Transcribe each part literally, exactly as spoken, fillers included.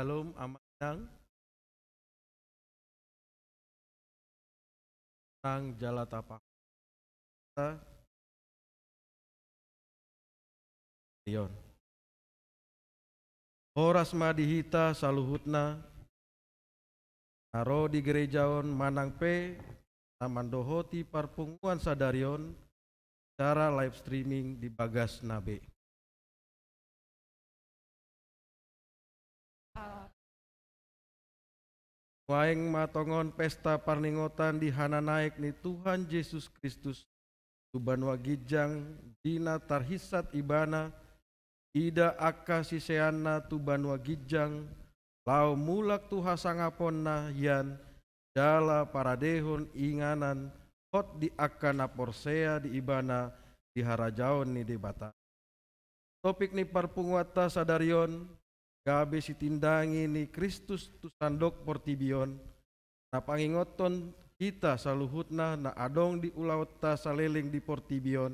Shalom, Amang Inang. Nang jala tapa. Ion. Horas ma di hita saluhutna, na ro di gereja on manang pe na mandohoti parpunguan sadari on, secara live streaming di bagasna be. Nuaeng ma tongon pesta parningotan di hananaek ni Tuhan Jesus Kristus tu banua ginjang, di na tarhinsat Ibana, ida angka siseanna tu banua ginjang, laho mulak tu hasangaponna hian, jala paradehon inganan hot di angka na porsea di Ibana di harajaon ni Debata. Topik ni parpunguanta sadari on, gabe sitindangi ni Kristus tu sandok portibi on, na pangingothon hita saluhutna na adong di ulaonta saleleng di portibi on,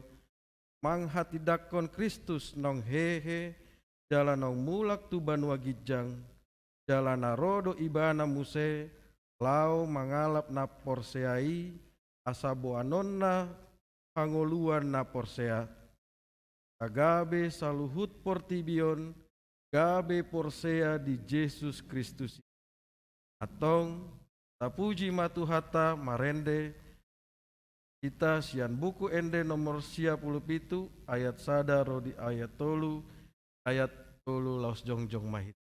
manghatindanghon Kristus naung hehe, jala naung mulak tu banua ginjang, jala na ro do Ibana muse, laho mangalap na porsea i, asa boanonna hangoluan na porsea. Asa gabe saluhut portibi on, gabe porsea di Jesus Kristus i. Antong, tapuji ma Tuhanta, marende hita sian Buku Ende nomor sia pulu pitu, ayat sada ro di ayat tolu, ayat tolu laos jongjong ma hita.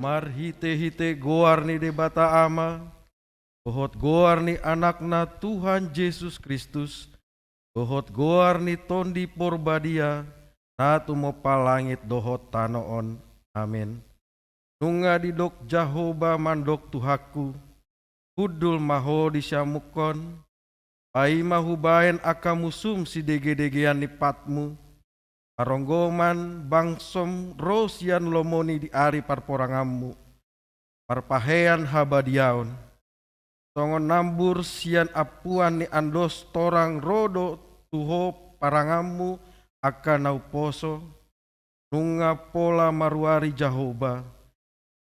Marhite-hite goar ni Debata Ama, dohot goar ni Anakna Tuhan Jesus Kristus, dohot goar ni Tondi Porbadia, na tumompa langit dohot tano on. Amen. Nunga didok Jahowa mandok Tuhanku: Hundul ma ho di siamunhon, paima hubahen angka musum sidege-degean ni patmu, paronggoman bangsom ro sian lomoni di ari parporanganmu, marpahean habadiaon. Songon nambur sian ampuan ni andos torang ro do tu ho paranganmu angka na umposo. Nunga pola maruari Jahowa,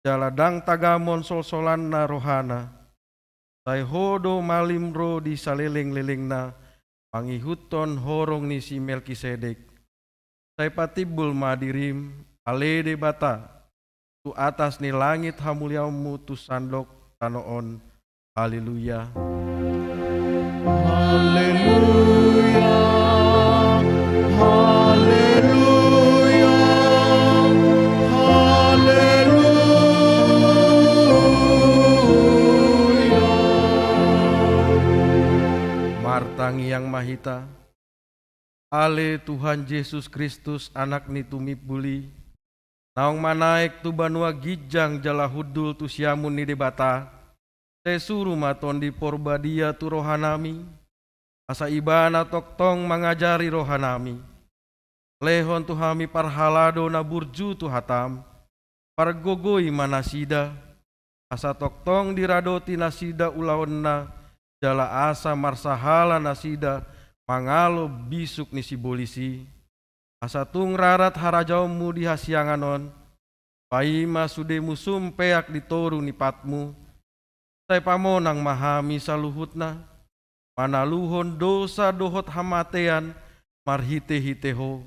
jala ndang tagamon solsolanna rohana. Sai ho do malim ro di saleleng-lelengna, mangihuthon horong ni si Melkisedek. Sai patimbul ma dirim, ale Debata, tu atas ni langit hamuliaonmu tu sandok tano on. Haleluya. Haleluya. Haleluya. Haleluya. Martangiang ma hita. Ale Tuhan Jesus Kristus, Anak ni Tumimbul i, naung manaek tu banua ginjang jala hundul tu siamun ni Debata, sai suru ma Tondi Porbadia tu rohanami, asa Ibana tongtong mangajari rohanami. Lehon tu hami parhalado na burju tu hatam, pargogoi ma nasida, asa tongtong diradoti nasida ulaonna, jala asa marsahala nasida mangalo bisuk ni sibolis i. Asa tung rarat harajaonmu di hasiangan on, paima sude musum peak di toru ni patmu, sai pamonang ma hami saluhutna, manaluhon dosa dohot hamatean marhite-hite ho.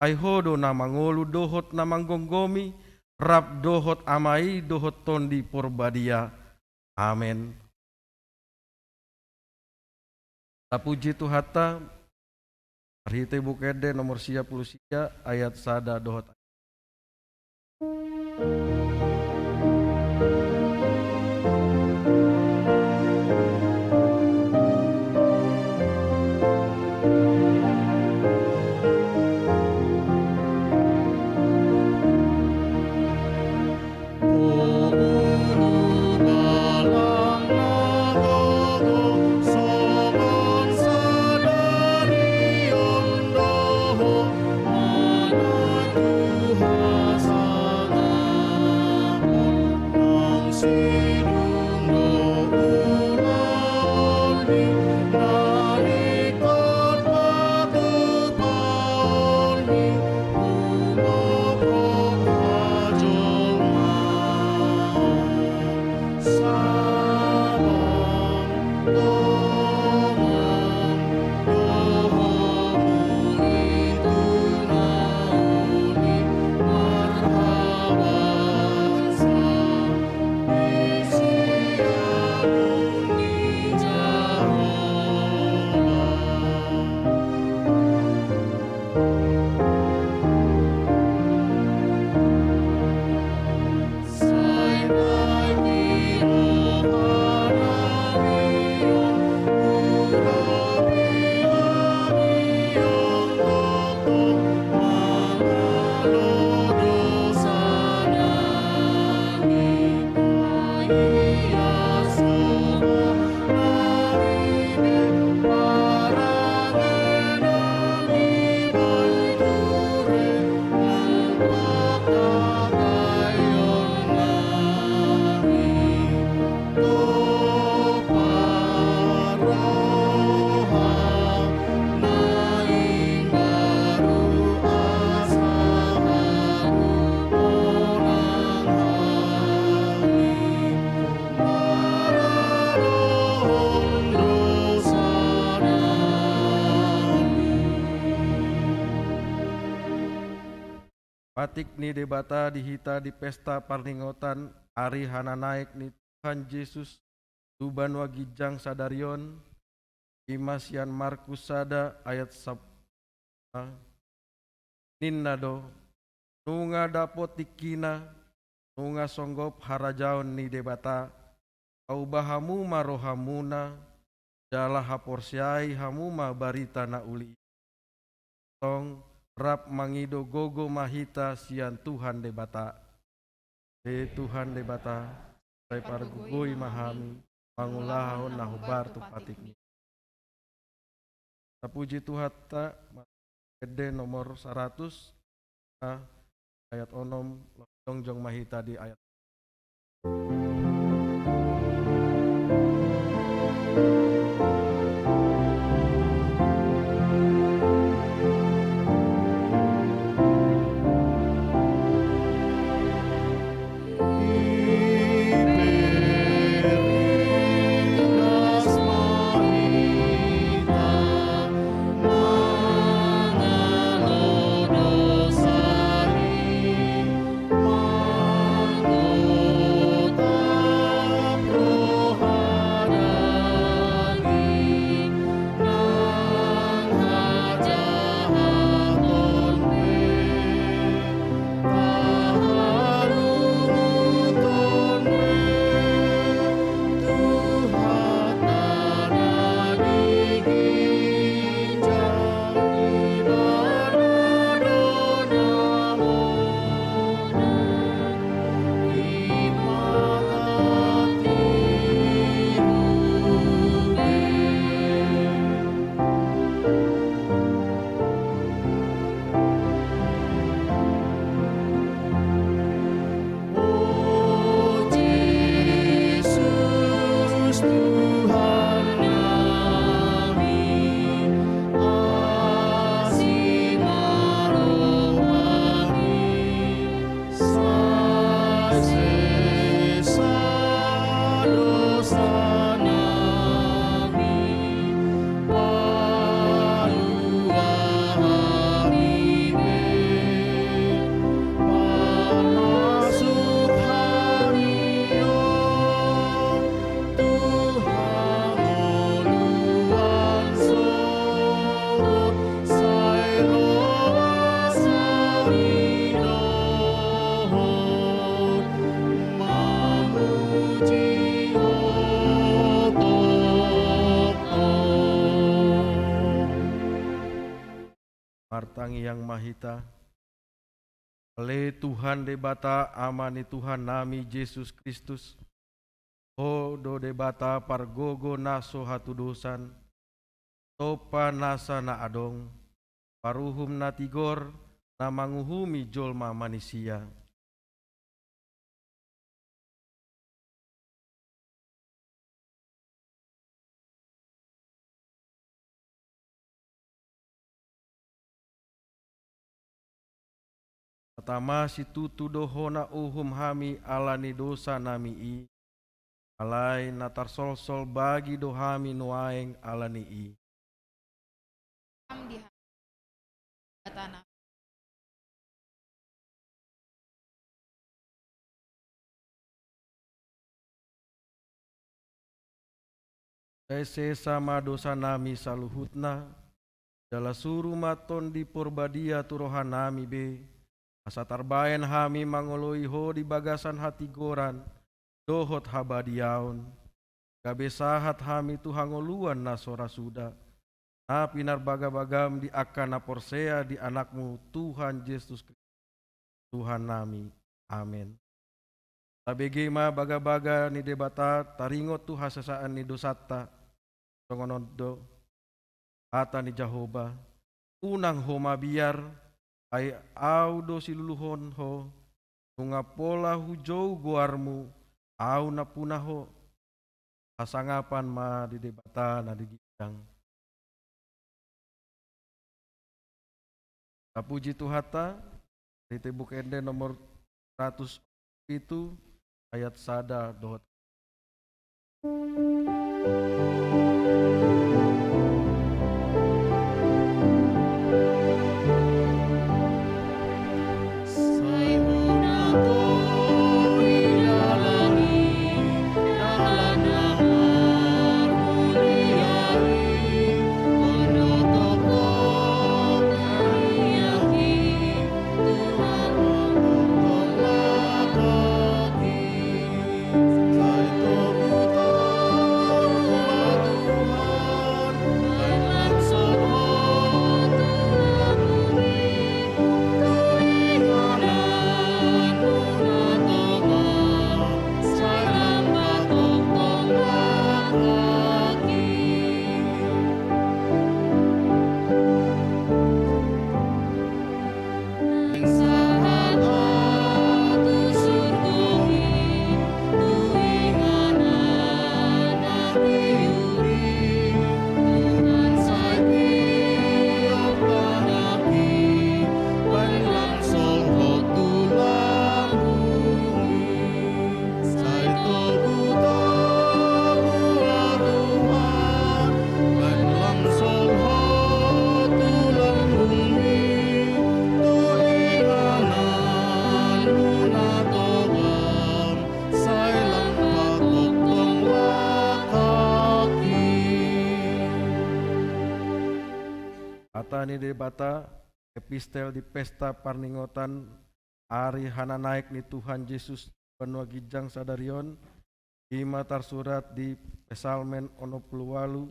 Ai ho do na mangolu dohot na manggomgomi, rap dohot Ama i dohot Tondi Porbadia. Amen. Tapuji Tuhanta, marhite Buku Ende nomor sia pulu sia ayat sada dohot Patik ni Debata di hita di pesta parningotan ari hananaek ni Tuhan Jesus tu banua ginjang sadari on, ima sian Markus sada ayat sap-, ninna do: Nunga dapot tingkina, nunga songgop harajaon ni Debata, pauba hamu ma rohamuna, jala haporseai hamu ma barita na uli i. Tong, rap mangido gogo ma hita sian Tuhan Debata. Ale Tuhan Debata, sai pargogoi ma hami mangulahon na hombar tu patikmi. Tapuji Tuhanta. Ende nomor saratus, ah, ayat onom, jongjong ma hita di ayat. Martangiang ma hita. Ale Tuhan Debata, Ama ni Tuhannami Jesus Kristus, Ho do Debata pargogo na so hatudosan, tompa nasa na adong, paruhum na tigor, na manguhumi jolma manisia. Na tama situtu do hona uhum hami ala ni dosa nami i, alai na tarsolsol bagi do hami nuaeng ala ni i. Am di ha-, Debata na. Sai sesa ma dosa nami saluhutna, jala suru ma Tondi Porbadia tu roha nami be, asa tarbaen hami mangoloi Ho di bagasan hatigoran, dohot habadiaon, gabe sahat hami tu hangoluan na so ra suda, na pinarbagabagam di angka na porsea di Anakmu Tuhan Jesus Kristus, Tuhan nami. Amen. Tabege ma bagabaga ni Debata, taringot tu hasesaan ni dosanta. Songon on do hata ni Jahowa: Unang ho mabiar, ai Ahu do siluluhon ho, nunga pola hujou goarmu, Ahu nampuna ho. Hasangapan ma di Debata na di ginjang. Tapuji Tuhanta. Rite Buku Ende nomor saratus pitu ayat sada dohot. ni Debata, epistel di pesta parningotan ari hananaek ni Tuhan Jesus banua ginjang sadari on, i ma tarsurat di Psalmen onom pulu ualu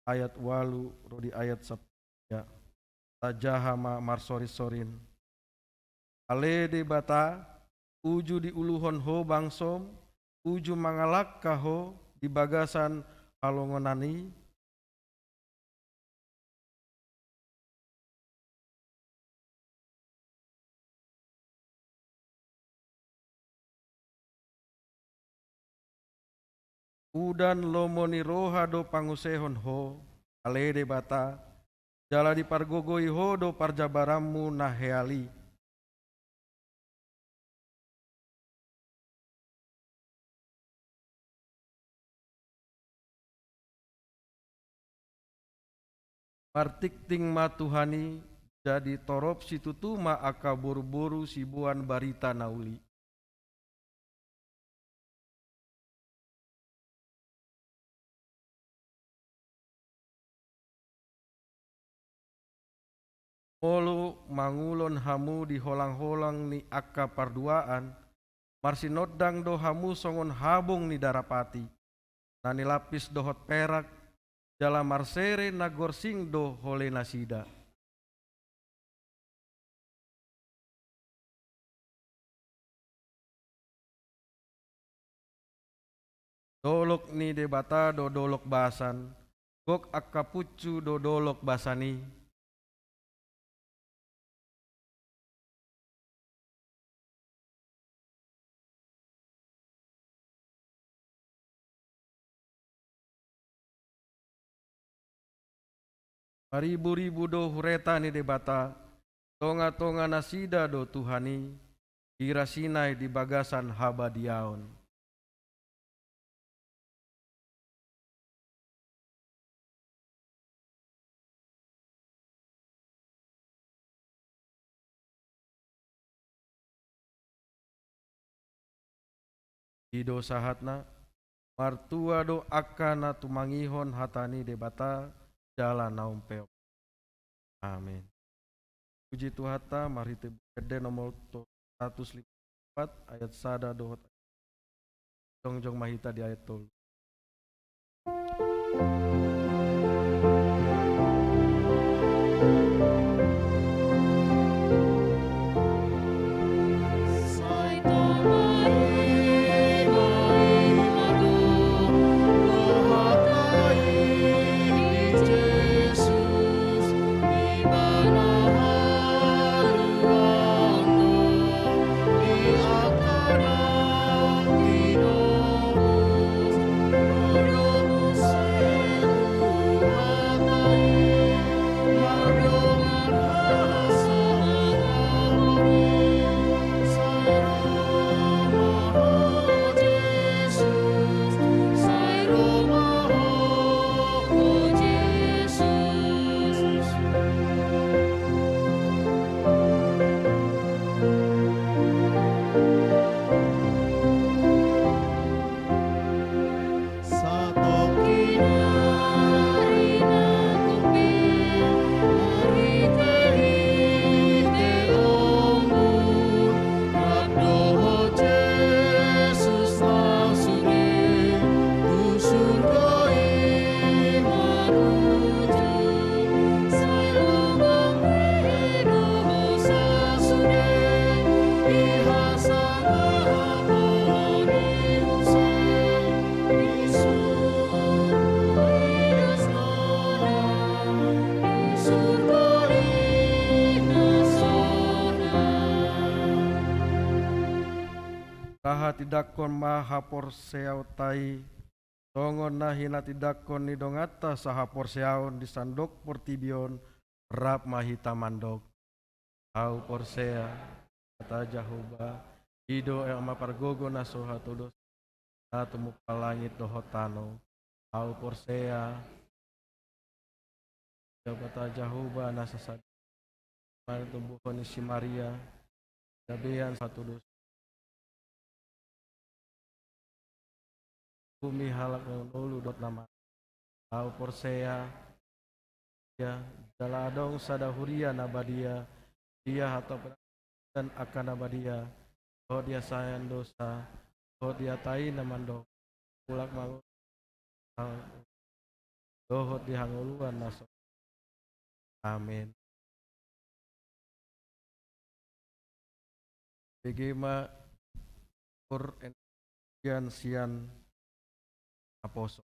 ayat ualu ro di ayat sampulu sia. Tajaha ma marsorinsorin. Ale Debata, uju diuluhon Ho bangsoM, uju mangalangka Ho di bagasan halongonan i. Udan lomo ni roha do pangusehon Ho, ale Debata, jala dipargogoi Ho do parjabaranMu na heal i. Martingting ma Tuhan i, jadi torop situtu ma angka boruboru siboan barita na uli. Molo mangulon hamu di holangholang ni angka parduaan, marsinondang do hamu songon habong ni darapati, na nilampis dohot perak, jala marsere na gorsing do holenasida. Dolok ni Debata do dolok basan, gok angka punsu do dolok basan i. Mariburibu do hureta ni Debata, tongatonganasida do Tuhan i, hira Sinai di bagasan habadiaon. I do sahatna, martua do angka na tumangihon hata ni Debata jala na umpeop. Amin. Puji Tuhanta, marhite Buku Ende nomor to-, seratus lima puluh empat, ayat sada dohot. Jongjong ma hita di ayat tolu. Tahatindangkon ma haporseaonta i, songon na hinatindangkon ni donganta sahaporseaon di sandok portibi on rap ma hita mandok. Ahu porsea, Debata Jahowa, i do Ama pargogo na so hatodosan, na tumumpa langit dohot tano. Ahu porsea, Debata Jahowa na sasada, martumbuhon ni si Maria, gabean hatodosan. Bumi halak na ulu dohot na mate. Ahu porsea, ia Jala adong sada huria na badia, dia hatop dan angka na badia, dohot di hasahatan dosa, dohot di hata i na mandok, mulak ma dohot di hangoluan na so. Amin. Bege ma, Tuhan, sian naposo.